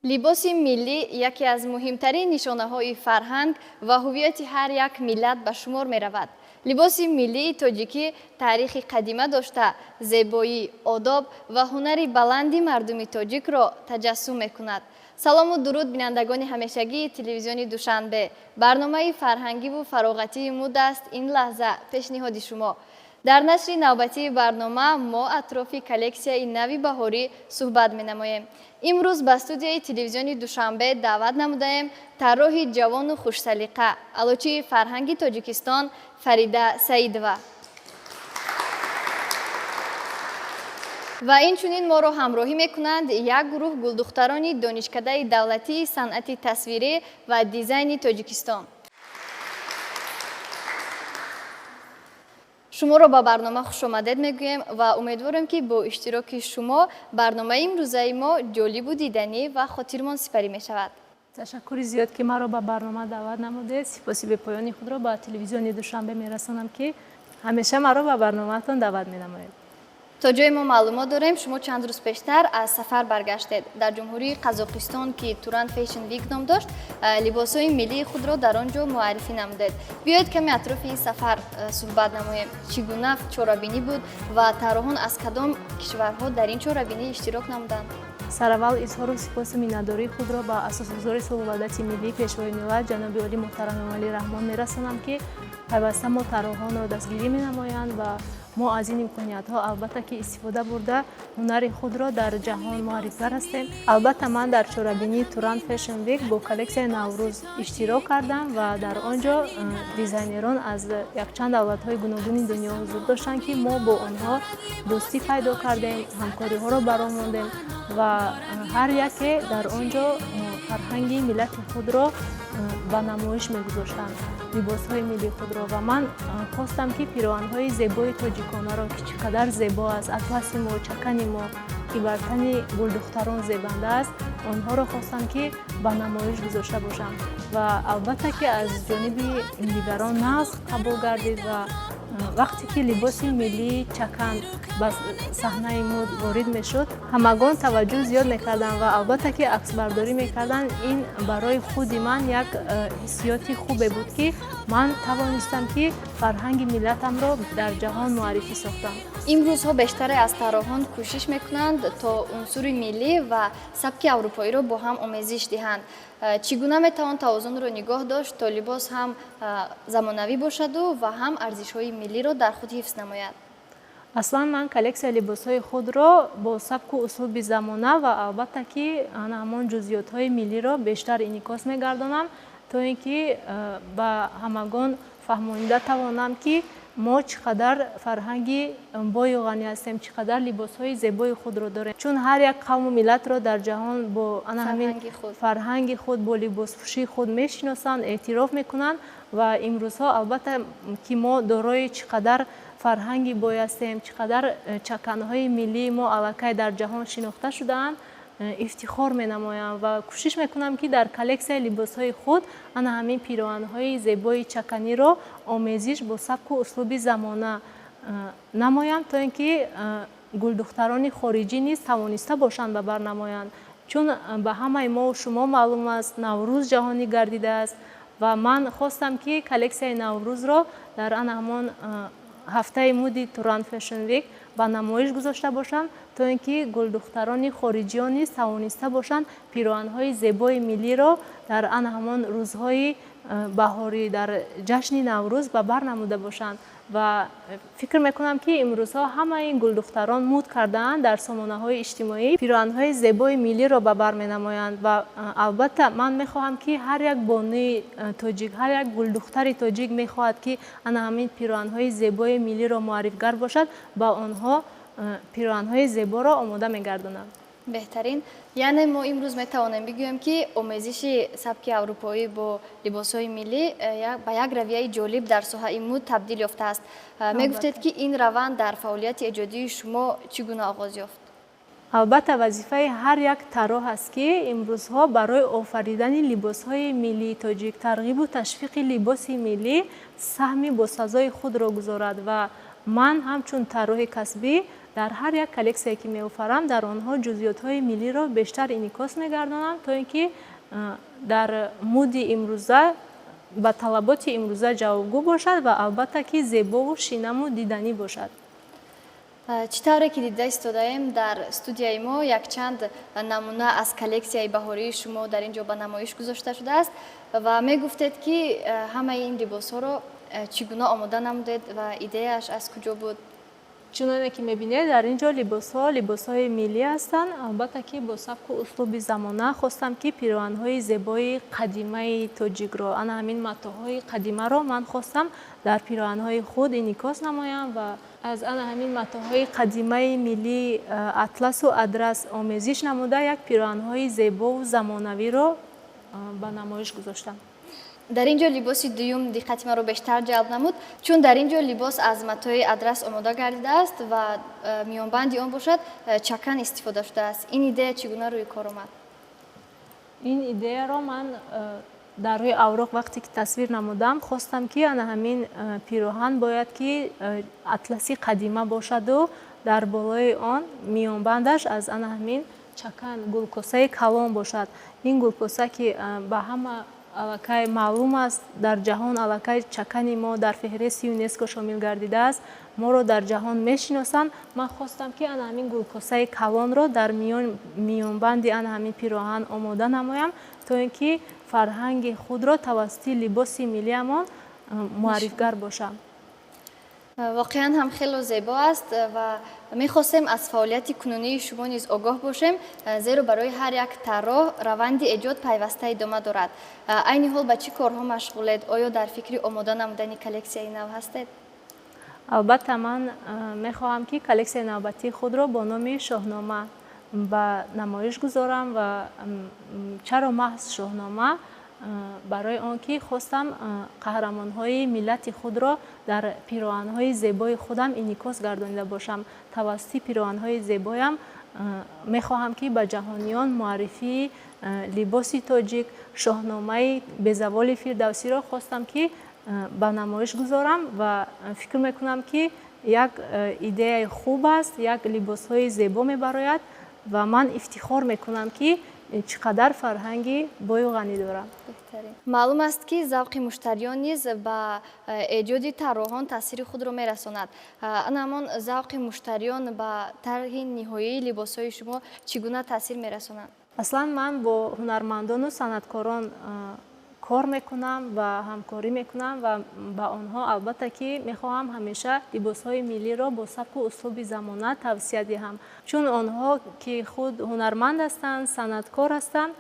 Либоси миллӣ яке аз муҳимтарин нишонаҳои фарҳанг ва ҳуввияти ҳар як миллат ба шумор меравад. Либоси миллии тоҷикӣ таърихи қадима дошта, зебоӣ, одоб ва ҳунари баланди мардуми тоҷикро таҷассум мекунад. Салому дуруд, бинандагони ҳамешагии телевизиони Душанбе. Барномаи фарҳангиву фароғатии «Муд» аст ин лаҳза пешниҳоди шумо. Дар нашри навбатии барнома мо атрофи коллексияи нави баҳорӣ суҳбат менамоем. Имрӯз ба студияи телевизиони Душанбе даъват намудаем тарроҳи ҷавону хушсалиқа, аълочии фарҳанги Тоҷикистон Фарида Саидова. Ва инчунин моро ҳамроҳӣ мекунанд як гурӯҳ гулдухтарони Донишкадаи давлатии санъати тасвирӣ ва дизайни Тоҷикистон. Шуморо ба барнома хушомадед мегӯем ва умедворем, ки бо иштироки шумо барномаи имрӯзаи мо ҷолибу диданӣ ва хотирмон сипарӣ мешавад. Ташаккури зиёд, ки маро ба барнома даъват намудед. Сипоси бепоёни худро ба телевизиони Душанбе мерасонам, ки ҳамеша маро ба барномаатон даъват менамоед. То ҷое мо маълумот дорем, шумо чанд рӯз пештар аз сафар баргаштед. Дар Ҷумҳурии Қазоқистон, ки Туран Fashion Week ном дошт, либосҳои миллии худро дар он ҷо муаррифӣ намудед. Биёед, каме атрофи ин сафар суҳбат намоем. Чӣ гуна чорабинӣ буд ва тарроҳон аз кадом кишварҳо дар ин чорабинӣ иштирок намуданд? Сараввал изҳору сипосу миннатдории худро ба асосгузори сулҳу ваҳдати миллӣ, Пешвои миллат, ҷаноби олӣ муҳтарам Эмомалӣ Раҳмон мерасонам, ки пайваста мо тарроҳонро дастгирӣ менамоянд ва мо аз ин имкониятҳо, албатта, ки истифода бурда, ҳунари худро дар ҷаҳон муаррифгар ҳастем. Албатта, ман дар чорабинии Туран Fashion Week бо коллексияи Наврӯз иштирок кардам ва дар он ҷо дизайнерон аз якчанд давлатҳои гуногуни дунё ҳузур доштанд, ки мо бо онҳо дӯстӣ пайдо кардем, ҳамкориҳоро бароҳ мондем ва ҳар яке дар он ҷо фарҳанги миллати худро ба намоиш мегузоштанд, либосҳои миллии худро. Ва ман хостам, ки пироҳанҳои зебои тоҷиконаро, ки чӣ қадар зебо аст атласи мо, чакани мо, ки бар тани гулдухтарон зебанда аст, онҳоро хостам, ки ба намоиш гузошта бошам. Ва албатта, ки аз ҷониби дигарон нағз қабул гардид. Ва вақте ки либоси миллии чакан ба саҳнаи муд ворид мешуд, ҳамагон таваҷҷӯҳ зиёд мекарданд ва албатта, ки аксбардорӣ мекарданд. Ин барои худи ман як ҳиссиёти хубе буд, ки ман тавонистам, ки фарҳанги миллатамро дар ҷаҳон муаррифӣ сохтам. Имрӯзҳо бештаре аз тарроҳон кӯшиш мекунанд, то унсури миллӣ ва сабки аврупоиро бо ҳам омезиш диҳанд. Чӣ гуна метавон тавозунро нигоҳ дошт, то либос ҳам замонавӣ бошаду ва ҳам арзишҳои миллиро дар худ ҳифз намояд? Аслан ман коллексияи либосҳои худро бо сабку услуби замона ва, албатта, ки ҳамон ҷузъиётҳои миллиро бештар инъикос мегардонам, то ин ки ба ҳамагон фаҳмонида тавонам, ки мо чӣ қадар фарҳанги бою ғанӣ ҳастем, чӣ қадар либосҳои зебои худро дорем. Чун ҳар як қавму миллатро дар ҷаҳон бо ана ҳамин фарҳанги худ, бо либоспӯшии худ мешиносанд, эътироф мекунанд. Ва имрӯзҳо, албатта, ки мо дорои чӣ қадар фарҳанги бой ҳастем, чӣ қадар чаканҳои миллии мо аллакай дар ҷаҳон шинохта шудаанд, ифтихор менамоям ва кӯшиш мекунам, ки дар коллексияи либосҳои худ ана ҳамин пироҳанҳои зебои чаканиро омезиш бо сабку услуби замона намоям, то ин ки гулдухтарони хориҷӣ низ тавониста бошанд ба бар намоянд. Чун ба ҳамаи мо шумо маълум аст, Наврӯз ҷаҳонӣ гардидааст ва ман хостам, ки коллексияи Наврӯзро дар ана ҳамон ҳафтаи муди Туран Fashion Week ба намоиш гузошта бошам, то ин ки гулдухтарони хориҷиён низ тавониста бошанд пироҳанҳои зебои миллиро дар ана ҳамон рӯзҳои баҳорӣ, дар ҷашни Наврӯз ба бар намуда бошанд. Ва фикр мекунам, ки имрӯзҳо ҳамаи ин гулдухтарон муд кардаанд, дар сомонаҳои иҷтимоӣ пироҳанҳои зебои миллиро ба бар менамоянд. Ва албатта, ман мехоҳам, ки ҳар як бонуи тоҷик, ҳар як гулдухтари тоҷик мехоҳад, ки ана ҳамин пироҳанҳои зебои миллиро муаррифгар бошад, ба онҳо пироҳанҳои зеборо омода мегардонам. Беҳтарин. Яъне мо имрӯз метавонем бигӯем, ки омезиши сабки аврупоӣ бо либосҳои миллӣ ба як равияи ҷолиб дар соҳаи муд табдил ёфтааст. Мегуфтед, ки ин раванд дар фаъолияти эҷодии шумо чӣ гуна оғоз ёфт? Албатта, вазифаи ҳар як тарроҳ аст, ки имрӯзҳо барои офаридани либосҳои миллии тоҷик, тарғибу ташвиқи либоси миллӣ саҳми босазои худро гузорад. Ва ман ҳамчун тарроҳи касбӣ Дар ҳар як коллексияе, ки меофарам, дар онҳо ҷузъиётҳои миллиро бештар инъикос мегардонам, то ин ки дар муди имрӯза, ба талаботи имрӯза ҷавобгӯ бошад ва, албатта ки, зебову шинаму диданӣ бошад. Чӣ тавре ки дида истодаем, дар студияи мо якчанд намуна аз коллексияи баҳории шумо дар ин ҷо ба намоиш гузошта шудааст ва мегуфтед, ки ҳамаи ин либосҳоро чӣ гуна омода намудед ва идеяаш аз куҷо буд? Чуноне ки мебинед, дар ин ҷо либосҳо либосҳои миллӣ ҳастанд. Албатта ки, бо сабку услуби замона хостам, ки пироҳанҳои зебои қадимаи тоҷикро, ана ҳамин матоъҳои қадимаро ман хостам дар пироҳанҳои худ инъикос намоям ва аз ана ҳамин матоъҳои қадимаи миллӣ, атласу адрас омезиш намуда, як пироҳанҳои зебову замонавиро ба намоиш гузоштам. Дар ин ҷо либоси дуюм диққати маро бештар ҷалб намуд, чун дар ин ҷо либос аз матои адрас омода гардидааст ва миёнбанди он бошад, чакан истифода шудааст. Ин идея чӣ гуна рӯи кор омад? Ин идеяро ман дар рӯи авроқ вақте ки тасвир намудам, хостам, ки ана ҳамин пироҳан бояд ки атласи қадима бошаду дар болои он миёнбандаш аз ана ҳамин чакан, гулкосаи калон бошад. Ин гулкоса, ки ба ҳама аллакай маълум аст, дар ҷаҳон аллакай чакани мо дар феҳристи ЮНЕСКО шомил гардидааст, моро дар ҷаҳон мешиносанд. Ман хостам, ки ана ҳамин гулкосаи калонро дар миёнбанди ана ҳамин пироҳан омода намоям, то ин ки фарҳанги худро тавассути либоси миллиамон муаррифгар бошам. Воқеан ҳам хело зебо аст ва мехостем аз фаъолияти кунунии шумо низ огоҳ бошем, зеро барои ҳар як тарроҳ раванди эҷод пайваста идома дорад. Айни ҳол ба чӣ корҳо машғулед? Оё дар фикри омода намудани коллексияи нав ҳастед? Албатта, ман мехоҳам, ки коллексияи навбатии худро бо номи «Шоҳнома» ба намоиш гузорам. Ва чаро маҳз «Шоҳнома»? Барои он ки хостам қаҳрамонҳои миллати худро дар пироҳанҳои зебои худам инъикос гардонида бошам. Тавассути пироҳанҳои зебоям мехоҳам, ки ба ҷаҳониён муаррифии либоси тоҷик, «Шоҳномаи» безаволи Фирдавсиро хостам, ки ба намоиш гузорам ва фикр мекунам, ки як идеяи хуб аст, як либосҳои зебо мебарояд ва ман ифтихор мекунам, ки чӣ қадар фарҳанги бою ғанӣ дорам. Маълум аст, ки завқи муштариён низ ба эҷоди тарроҳон таъсири худро мерасонад. Ана ҳамон завқи муштариён ба тарҳи ниҳоии либосҳои шумо чӣ гуна таъсир мерасонанд? Аслан ман бо ҳунармандону санъаткорон кор мекунам ва ҳамкорӣ мекунам ва ба онҳо, албатта ки, мехоҳам ҳамеша либосҳои миллиро бо сабку услуби замона тавсия диҳам, чун онҳо ки худ ҳунарманд ҳастанд, санъаткор ҳастанд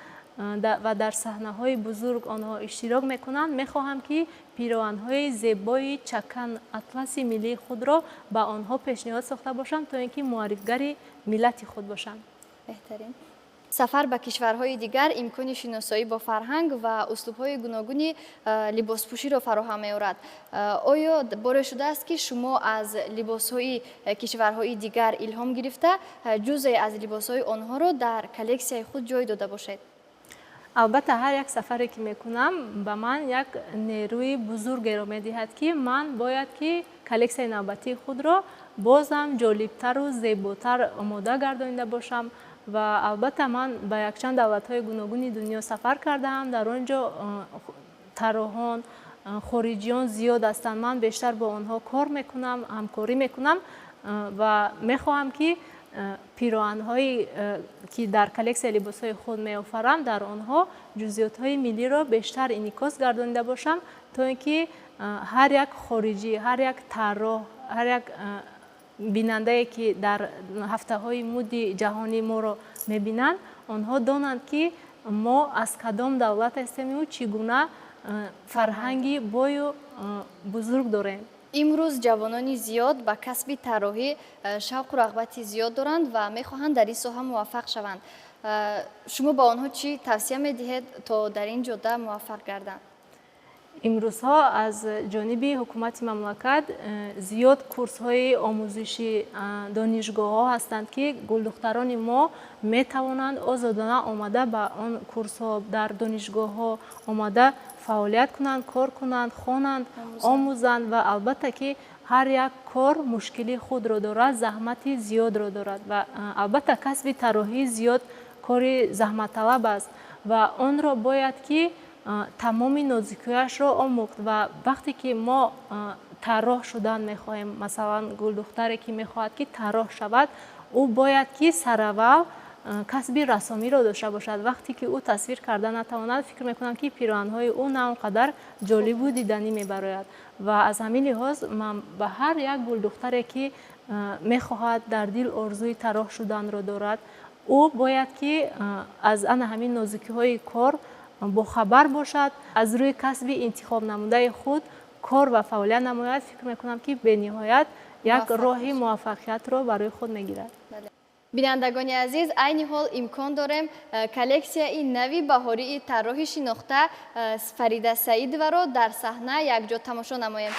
ва дар саҳнаҳои бузург онҳо иштирок мекунанд. Мехоҳам, ки пироҳанҳои зебои чакан, атласи миллии худро ба онҳо пешниҳод сохта бошам, то ин ки муаррифгари миллати худ бошанд. Беҳтарин. Сафар ба кишварҳои дигар имкони шиносоӣ бо фарҳанг ва услубҳои гуногуни либоспӯширо фароҳам меорад. Оё боре шудааст, ки шумо аз либосҳои кишварҳои дигар илҳом гирифта, ҷузъе аз либосҳои онҳоро дар коллексияи худ ҷой дода бошед? Албатта, ҳар як сафаре ки мекунам, ба ман як нерӯи бузургеро медиҳад, ки ман бояд ки коллексияи навбатии худро бозам ҷолибтару зеботар омода гардонида бошам. Ва албатта, ман ба якчанд давлатҳои гуногуни дунё сафар кардаам. Дар он ҷо тарроҳон хориҷиён зиёд ҳастанд. Ман бештар бо онҳо кор мекунам, ҳамкорӣ мекунам ва мехоҳам, ки пироҳанҳое, ки дар коллексияи либосҳои худ меофарам, дар онҳо ҷузъиётҳои миллиро бештар инъикос гардонида бошам, то ин ки ҳар як хориҷӣ, ҳар як тарроҳ, ҳар як бинандае, ки дар ҳафтаҳои муди ҷаҳонӣ моро мебинанд, онҳо донанд, ки мо аз кадом давлат ҳастему чӣ гуна фарҳанги бою бузург дорем. Имрӯз ҷавонони зиёд ба касби тарроҳӣ шавқу рағбати зиёд доранд ва мехоҳанд дар ин соҳа муваффақ шаванд. Шумо ба онҳо чӣ тавсия медиҳед, то дар ин ҷода муваффақ гарданд? Имрӯзҳо аз ҷониби ҳукумати мамлакат зиёд курсҳои омӯзиши, донишгоҳҳо ҳастанд, ки гулдухтарони мо метавонанд озодона омада, ба он курсҳо дар донишгоҳҳо омада фаъолият кунанд, кор кунанд, хонанд, омӯзанд. Ва албатта ки, Ҳар як кор мушкили худро дорад, заҳмати зиёдро дорад ва албатта касби тарроҳӣ зиёд кори заҳматталаб аст ва онро бояд ки тамоми нозикиҳояшро омӯхт. Ва вақте ки мо тарроҳ шудан мехоҳем, масалан, гулдухтаре ки мехоҳад ки тарроҳ шавад, ӯ бояд ки сараввал касби рассомиро дошта бошад. Вақте ки ӯ тасвир карда натавонад, фикр мекунам, ки пироҳанҳои ӯ на он қадар ҷолибу диданӣ мебарояд. Ва аз ҳамин лиҳоз ман ба ҳар як гулдухтаре ки мехоҳад, дар дил орзуи тарроҳ шуданро дорад, ӯ бояд ки аз ана ҳамин нозикиҳои кор бохабар бошад, аз рӯи касби интихобнамудаи худ кор ва фаъолият намояд. Фикр мекунам, ки бениҳоят як роҳи муваффақиятро барои худ мегирад. Бинандагони азиз, айни ҳол имкон дорем коллексияи нави баҳории тарроҳи шинохта Фарида Саидоваро дар саҳна якҷо тамошо намоем.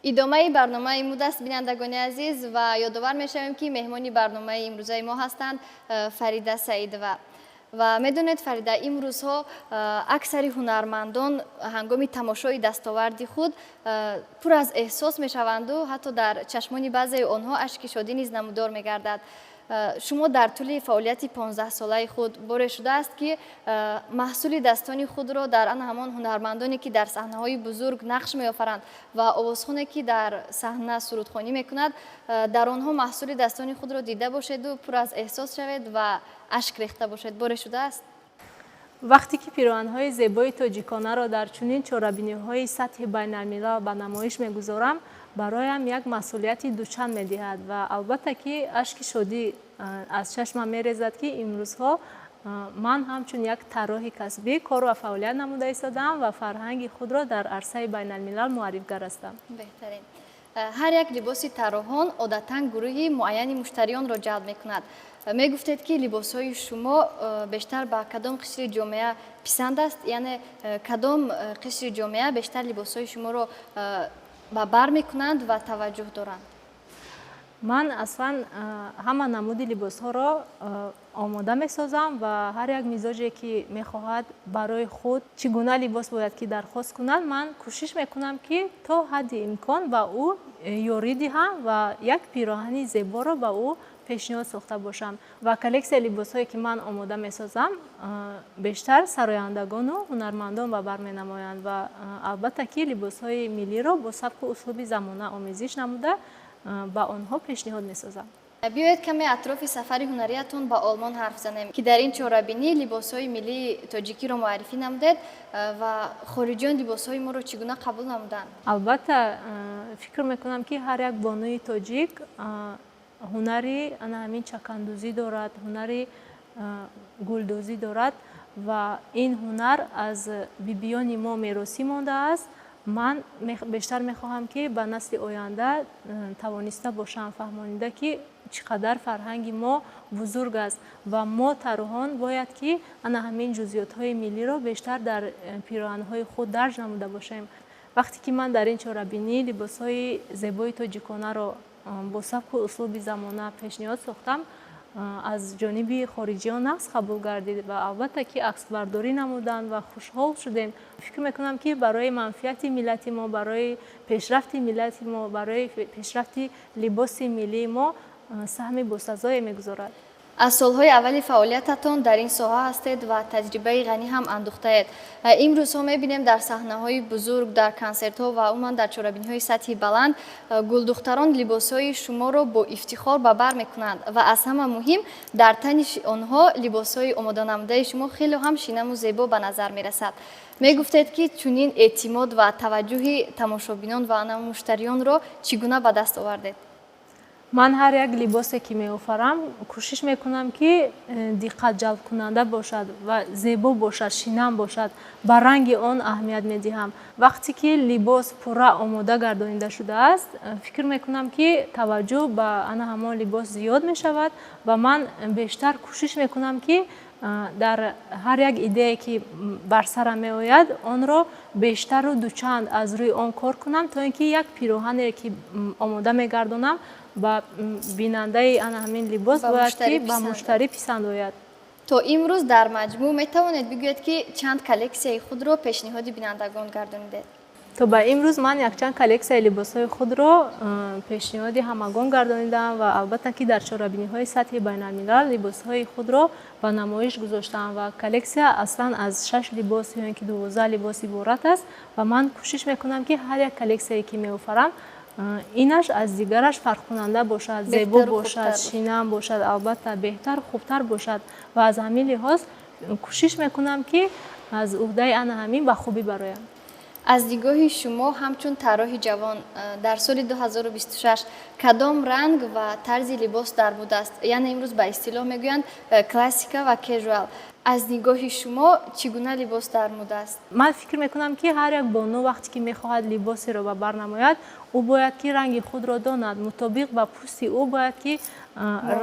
Идомаи барномаи мудаст, бинандагони азиз, ва ёдовар мешавем, ки меҳмони барномаи имрӯзаи мо ҳастанд Фарида Саидова. Ва медонед, Фарида, имрӯзҳо аксари ҳунармандон ҳангоми тамошои дастоварди худ пур аз эҳсос мешаванду ҳатто дар чашмони баъзеи онҳо ашки шодӣ низ намудор мегардад. Шумо дар тӯли фаъолияти 15-солаи худ боре шудааст, ки маҳсули дастони худро дар ана ҳамон ҳунармандоне, ки дар саҳнаҳои бузург нақш меофаранд ва овозхоне, ки дар саҳна сурудхонӣ мекунад, дар онҳо маҳсули дастони худро дида бошеду пур аз эҳсос шавед ва ашк рехта бошед? Боре шудааст? Вақте ки пироҳанҳои зебои тоҷиконаро дар чунин чорабиниҳои сатҳи байналмилал ба намоиш мегузорам, бароям як масъулияти дучанд медиҳад ва албатта ки ашки шодӣ аз чашмам мерезад, ки имрӯзҳо ман ҳамчун як тарроҳи касбӣ кор ва фаъолият намуда истодаам ва фарҳанги худро дар арсаи байналмилал муаррифгар ҳастам. Беҳтарин. Ҳар як либоси тарроҳон одатан гурӯҳи муайяни муштариёнро ҷалб мекунад. Мегуфтед, ки либосҳои шумо бештар ба кадом қишри ҷомеа писанд аст, яъне кадом қишри ҷомеа бештар либосҳои шуморо ба бар мекунанд ва таваҷҷӯҳ доранд? Ман аслан ҳама намуди либосҳоро омода месозам ва ҳар як мизоҷе, ки мехоҳад барои худ чӣ гуна либос бояд ки дархост кунад, ман кӯшиш мекунам, ки то ҳадди имкон ба ӯ ёрӣ диҳам ва як пироҳани зеборо ба ӯ пешниҳод сохта бошам. Ва коллексияи либосҳое, ки ман омода месозам, бештар сарояндагону ҳунармандон ба бар менамоянд ва албатта ки либосҳои миллиро бо сабку услуби замона омезиш намуда ба онҳо пешниҳод месозам. Биёед, каме атрофи сафари ҳунариятон ба Олмон ҳарф занем, ки дар ин чорабинӣ либосҳои миллии тоҷикиро муаррифӣ намудед ва хориҷиён либосҳои моро чӣ гуна қабул намуданд? Албатта, фикр мекунам, ки ҳар як бонуи тоҷик ҳунари ана ҳамин чакандӯзӣ дорад, ҳунари гулдӯзӣ дорад ва ин ҳунар аз бибиёни мо меросӣ мондааст. Ман бештар мехоҳам, ки ба насли оянда тавониста бошам фаҳмонида, ки чӣ қадар фарҳанги мо бузург аст ва мо тарроҳон бояд ки ана ҳамин ҷузъиётҳои миллиро бештар дар пироҳанҳои худ дарҷ намуда бошем. Вақте ки ман дар ин чорабинӣ либосҳои зебои тоҷиконаро бо сабку услуби замона пешниҳод сохтам, аз ҷониби хориҷиён нағз қабул гардид ва албатта ки аксбардорӣ намуданд ва хушҳол шудем. Фикр мекунам, ки барои манфиати миллати мо, барои пешрафти миллати мо, барои пешрафти либоси миллии мо саҳми босазое мегузорад. Аз солҳои аввали фаъолиятатон дар ин соҳа ҳастед ва таҷрибаи ғанӣ ҳам андӯхтаед. Имрӯзҳо мебинем, дар саҳнаҳои бузург, дар консертҳо ва умуман дар чорабиниҳои сатҳи баланд гулдухтарон либосҳои шуморо бо ифтихор ба бар мекунанд ва аз ҳама муҳим, дар тани онҳо либосҳои омоданамудаи шумо хеле ҳам шинаму зебо ба назар мерасад. Мегуфтед, ки чунин эътимод ва таваҷҷӯҳи тамошобинон ва муштариёнро чӣ гуна ба даст овардед? Ман ҳар як либосе, ки меофарам, кӯшиш мекунам, ки диққат ҷалбкунанда бошад ва зебо бошад, шинам бошад. Ба ранги он аҳамият медиҳам. Вақте ки либос пурра омода гардонида шудааст, фикр мекунам, ки таваҷҷӯҳ ба ана ҳамон либос зиёд мешавад ва ман бештар кӯшиш мекунам, ки дар ҳар як идея, ки бар сарам меояд, онро бештару дучанд аз рӯи он кор кунам, то ин ки як пироҳане, ки омода мегардонам, ба бинандаи ана ҳамин либос бояд ки ба муштарӣ писанд ояд. То имрӯз дар маҷмӯъ метавонед бигӯед, ки чанд коллексияи худро пешниҳоди бинандагон гардонидед? То ба имрӯз ман якчанд коллексияи либосҳои худро пешниҳоди ҳамагон гардонидам ва албатта ки дар чорабиниҳои сатҳи байналмилал либосҳои худро ба намоиш гузоштам. Ва коллексия аслан аз шаш либос ё ин ки 12 либос иборат аст ва ман кӯшиш мекунам, ки ҳар як коллексияе, ки меофарам, инаш аз дигараш фарқкунанда бошад, зебо бошад, шинам бошад, албатта беҳтар, хубтар бошад ва аз ҳамин лиҳоз кӯшиш мекунам, ки аз уҳдаи ана ҳамин ба хубӣ бароям. Аз нигоҳи шумо ҳамчун тарроҳи ҷавон, дар соли 2026 кадом ранг ва тарзи либос дар мод аст? Яъне имрӯз ба истилоҳ мегӯянд классика ва casual. Аз нигоҳи шумо чӣ гуна либос дар мод аст? Ман фикр мекунам, ки ҳар як бону вақте ки мехоҳад либосеро ба бар намояд, ӯ бояд ки ранги худро донад, мутобиқ ба пӯсти ӯ бояд ки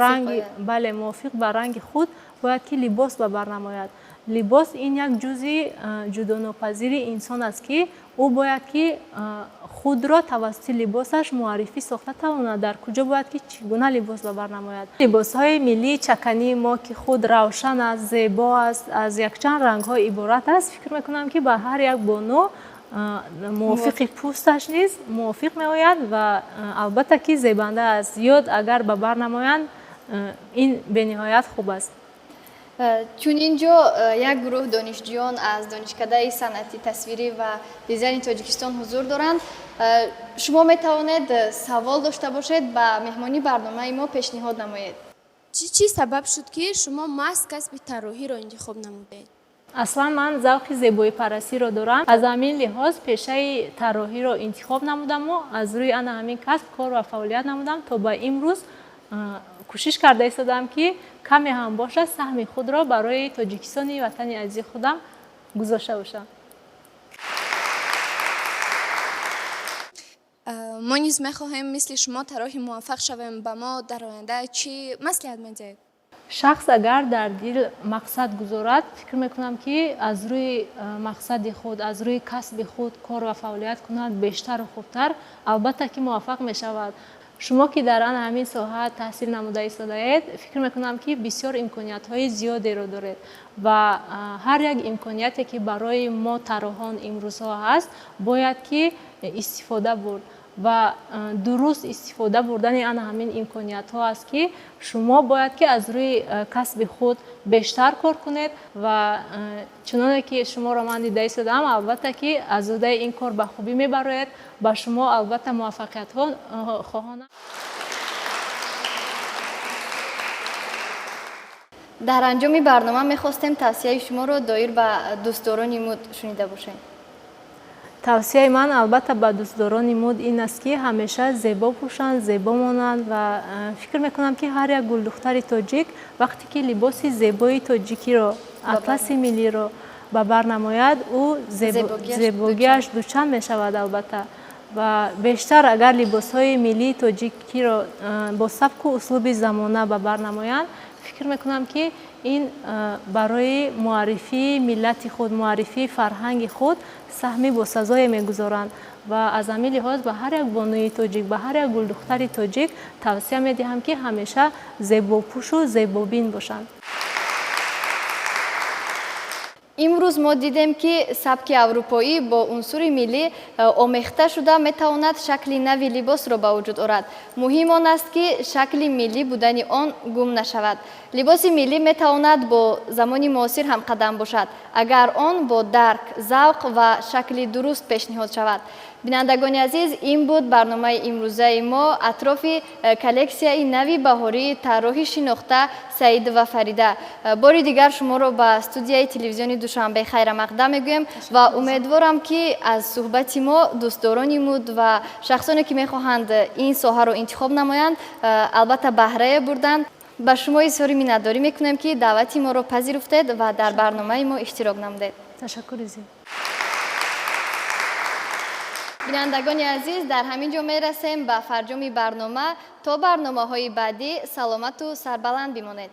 ранги, бале, мувофиқ ба ранги худ бояд ки либос ба бар намояд. Либос ин як ҷузъи ҷудонопазири инсон аст, ки ӯ бояд ки худро тавассути либосаш муаррифӣ сохта тавонад. Дар куҷо бояд ки чӣ гуна либос ба бар намояд. Либосҳои миллии чакании мо, ки худ равшан аст, зебо аст, аз якчанд рангҳо иборат аст, фикр мекунам, ки ба ҳар як бону мувофиқи пӯсташ низ мувофиқ меояд ва албатта ки зебанда аст. Зиёд агар ба бар намоянд, ин бениҳоят хуб аст. Чун ин ҷо як гурӯҳ донишҷӯён аз Донишкадаи санъати тасвирӣ ва дизайни Тоҷикистон ҳузур доранд, шумо метавонед савол дошта бошед, ба меҳмони барномаи мо пешниҳод намоед. Чӣ чиз сабаб шуд, ки шумо маҳз касби тарроҳиро интихоб намудед? Аслан ман завқи зебоипарастиро дорам. Аз ҳамин лиҳоз пешаи тарроҳиро интихоб намудаму аз рӯи ана ҳамин касб кор ва фаъолият намудам. То ба имрӯз кӯшиш карда истодам, ки каме ҳам бошад, саҳми худро барои Тоҷикистони ватани азизи худам гузошта бошам. Мо низ мехоҳем мисли шумо тарроҳи муваффақ шавем. Ба мо дар оянда чӣ маслиҳат медиҳед? Шахс агар дар дил мақсад гузорад, фикр мекунам, ки аз рӯи мақсади худ, аз рӯи касби худ кор ва фаъолият кунад бештару хубтар, албатта ки муваффақ мешавад. Шумо ки дар ана ҳамин соҳа таҳсил намуда истодаед, фикр мекунам, ки бисёр имкониятҳои зиёдеро доред ва ҳар як имконияте, ки барои мо тарроҳон имрӯзҳо ҳаст, бояд ки истифода бурд ва дуруст истифода бурдани ана ҳамин имкониятҳо аст, ки шумо бояд ки аз рӯи касби худ бештар кор кунед ва чуноне ки шуморо ман дида истодаам, албатта ки аз уҳдаи ин кор ба хубӣ мебароед. Ба шумо албатта муваффақиятҳо хоҳонам. Дар анҷоми барнома мехостем тавсияи шуморо доир ба дӯстдорони муд шунида бошем. Тавсияи ман албатта ба дӯстдорони муд ин аст, ки ҳамеша зебо пӯшанд, зебо монанд ва фикр мекунам, ки ҳар як гулдухтари тоҷик вақте ки либоси зебои тоҷикиро, атласи миллиро ба бар намояд, ӯ зебогиаш дучанд мешавад албатта. Ва бештар агар либосҳои миллии тоҷикиро бо сабку услуби замона ба бар намоянд, фикр мекунам, ки ин барои муаррифии миллати худ, муаррифии фарҳанги худ саҳми босазое мегузоранд ва аз ҳамин лиҳоз ба ҳар як бонуи тоҷик, ба ҳар як гулдухтари тоҷик тавсия медиҳам, ки ҳамеша зебопӯшу зебобин бошанд. Имрӯз мо дидем, ки сабки аврупоӣ бо унсури миллӣ омехта шуда метавонад шакли нави либосро ба вуҷуд орад. Муҳим он аст, ки шакли миллӣ будани он гум нашавад. Либоси миллӣ метавонад бо замони муосир ҳамқадам бошад, агар он бо дарк, завқ ва шакли дуруст пешниҳод шавад. Бинандагони азиз, ин буд барномаи имрӯзаи мо атрофи коллексияи нави баҳории тарроҳи шинохта Саидова Фарида. Бори дигар шуморо ба студияи телевизиони Душанбе хайрамақдам мегӯем ва умедворам, ки аз суҳбати мо дӯстдорони муд ва шахсоне, ки мехоҳанд ин соҳаро интихоб намоянд, албатта баҳрае бурданд. Ба шумо изҳори миннатдорӣ мекунем, ки даъвати моро пазируфтед ва дар барномаи мо иштирок намудед. Ташаккури зиёд. Бинандагони азиз, дар ҳамин ҷо мерасем ба фарҷоми барнома. То барномаҳои баъдӣ саломату сарбаланд бимонед.